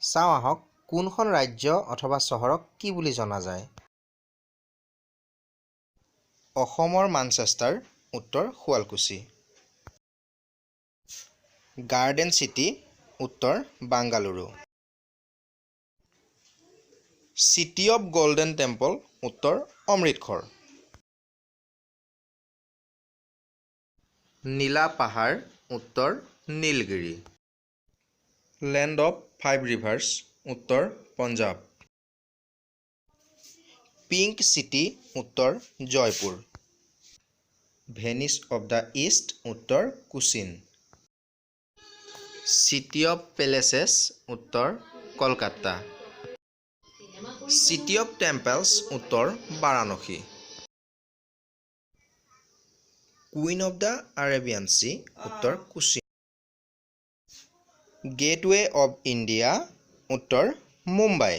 চাওঁ আহক কোনখন ৰাজ্য অথবা চহৰক কি বুলি জনা যায়। অসমৰ মানচেষ্টাৰ, উত্তৰ শুৱালকুছি। গাৰ্ডেন চিটি, উত্তৰ Bengaluru. City of golden temple, উত্তৰ অমৃতসৰ। নীলা পাহাৰ, উত্তৰ Nilgiri. Land of five reverse, উত্তৰ পঞ্জাৱ। পিংক চিটি, উত্তৰ Jaipur. Venice of the east, উত্তৰ কোচিন। চিটি অৱ পেলেচেছ, উত্তৰ কলকাতা। চিটি অৱ টেম্পলছ, উত্তৰ Varanasi. Queen of the Arabian C, উত্তৰ কোচিন। গেটৱে অৱ ইণ্ডিয়া, উত্তৰ মুম্বাই।